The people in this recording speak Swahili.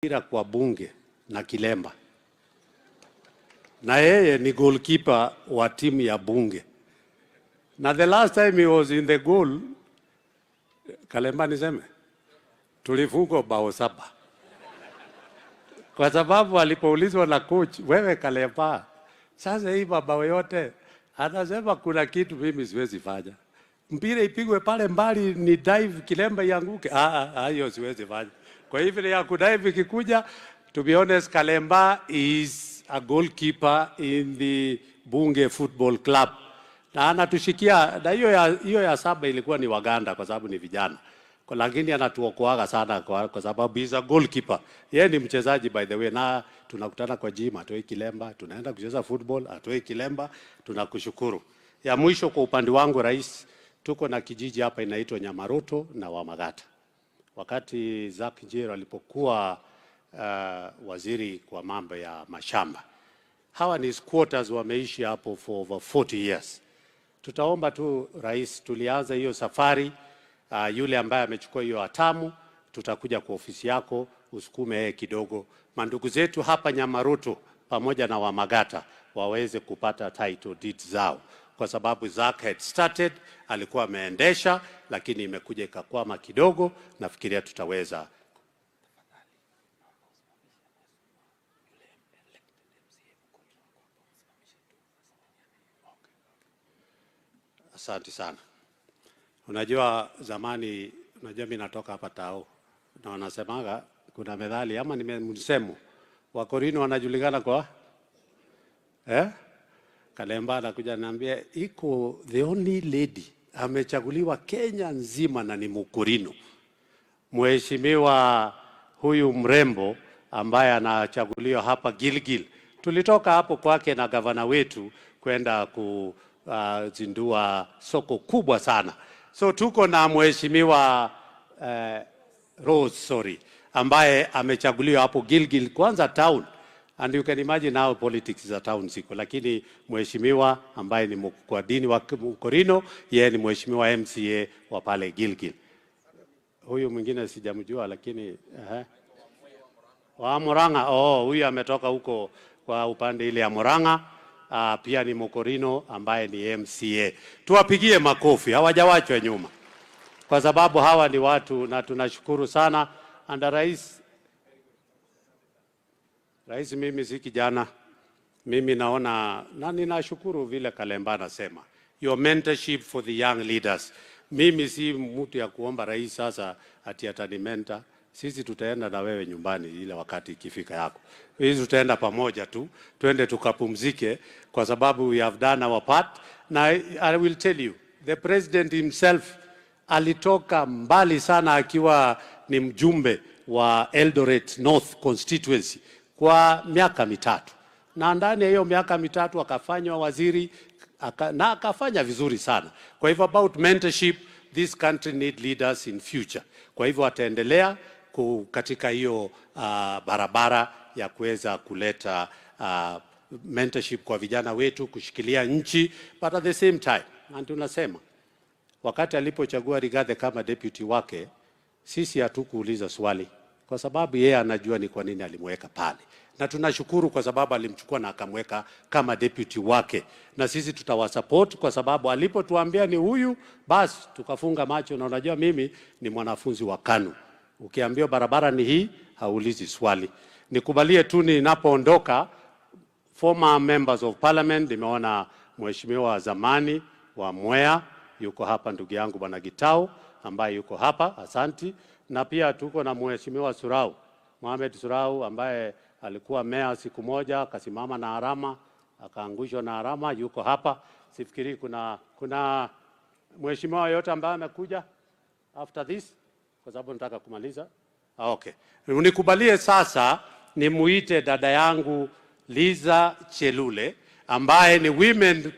Mpira kwa bunge na kilemba, na yeye ni goalkeeper wa timu ya bunge, na the last time he was in the goal, Kalemba, niseme tulifungwa bao 7 kwa sababu alipoulizwa na coach, "Wewe Kalemba, sasa hii mabao yote?" Anasema, "Kuna kitu mimi siwezi fanya. Mpira ipigwe pale mbali ni dive, kilemba ianguke? Ah, ah, hiyo siwezi fanya." Kwa hivyo ya kudive ikikuja, to be honest, Kalemba is a goalkeeper in the Bunge Football Club na anatushikia na hiyo ya 7 ilikuwa ni Waganda kwa sababu ni vijana kwa, lakini anatuokoaga sana kwa sababu he's a goalkeeper. Yeye ni mchezaji, by the way, na tunakutana kwa gym, atoi kilemba, tunaenda kucheza football, atoi kilemba, tunakushukuru. Ya mwisho kwa upande wangu, Rais, tuko na kijiji hapa inaitwa Nyamaroto na Wamagata. Wakati Zack Njiru alipokuwa waziri kwa mambo ya mashamba, hawa ni squatters, wameishi hapo for over 40 years. Tutaomba tu, Rais, tulianza hiyo safari, yule ambaye amechukua hiyo hatamu, tutakuja kwa ofisi yako usukume yeye kidogo, mandugu zetu hapa Nyamaroto pamoja na Wamagata waweze kupata title deeds zao, kwa sababu Zack had started, alikuwa ameendesha, lakini imekuja ikakwama kidogo. Nafikiria tutaweza. Asante sana. Unajua zamani, unajua mimi natoka hapa Tao na wanasemaga kuna methali ama ni msemo, Wakorino wanajulikana kwa, eh? Kalemba anakuja niambia iko the only lady amechaguliwa Kenya nzima na ni Mkorino. Mheshimiwa huyu mrembo ambaye anachaguliwa hapa Gilgil. Tulitoka hapo kwake na gavana wetu kwenda kuzindua soko kubwa sana. So tuko na Mheshimiwa Rose, sorry, ambaye amechaguliwa hapo Gilgil kwanza town, and you can imagine how politics za town ziko, lakini mheshimiwa ambaye ni kwa dini wa Mkorino, yeye ni mheshimiwa MCA wa pale Gilgil. Huyu mwingine sijamjua, lakini wa Murang'a. Oh, huyu ametoka huko kwa upande ile ya Murang'a. Pia ni Mkorino ambaye ni MCA. Tuwapigie makofi, hawajawachwa nyuma, kwa sababu hawa ni watu na tunashukuru sana. And Rais, Rais, mimi si kijana, mimi naona na ninashukuru vile Kalemba anasema your mentorship for the young leaders. Mimi si mtu ya kuomba rais sasa ati atanimentor. Sisi tutaenda na wewe nyumbani ile wakati ikifika yako. Sisi tutaenda pamoja tu, twende tukapumzike, kwa sababu we have done our part. Na I will tell you, the president himself alitoka mbali sana akiwa ni mjumbe wa Eldoret North constituency kwa miaka 3, na ndani ya hiyo miaka 3 akafanywa waziri na akafanya vizuri sana. Kwa hivyo about mentorship, this country need leaders in future. Kwa hivyo ataendelea katika hiyo barabara ya kuweza kuleta mentorship kwa vijana wetu kushikilia nchi, but at the same time, na tunasema wakati alipochagua Rigathi kama deputy wake, sisi hatukuuliza swali kwa sababu yeye anajua ni kwa nini alimweka pale, na tunashukuru kwa sababu alimchukua na akamweka kama deputy wake, na sisi tutawasupport kwa sababu alipotuambia ni huyu, basi tukafunga macho. Na unajua mimi ni mwanafunzi wa KANU, ukiambiwa barabara ni hii, haulizi swali. Nikubalie tu ninapoondoka, former members of parliament, nimeona mheshimiwa wa zamani wa Mwea yuko hapa, ndugu yangu bwana Gitau ambaye yuko hapa, asanti. Na pia tuko na mheshimiwa Surau, Mohamed Surau ambaye alikuwa meya siku moja akasimama na Arama akaangushwa na Arama, yuko hapa. Sifikiri kuna mheshimiwa yote ambaye amekuja after this, kwa sababu nataka kumaliza. Okay, unikubalie sasa nimuite dada yangu Liza Chelule ambaye ni women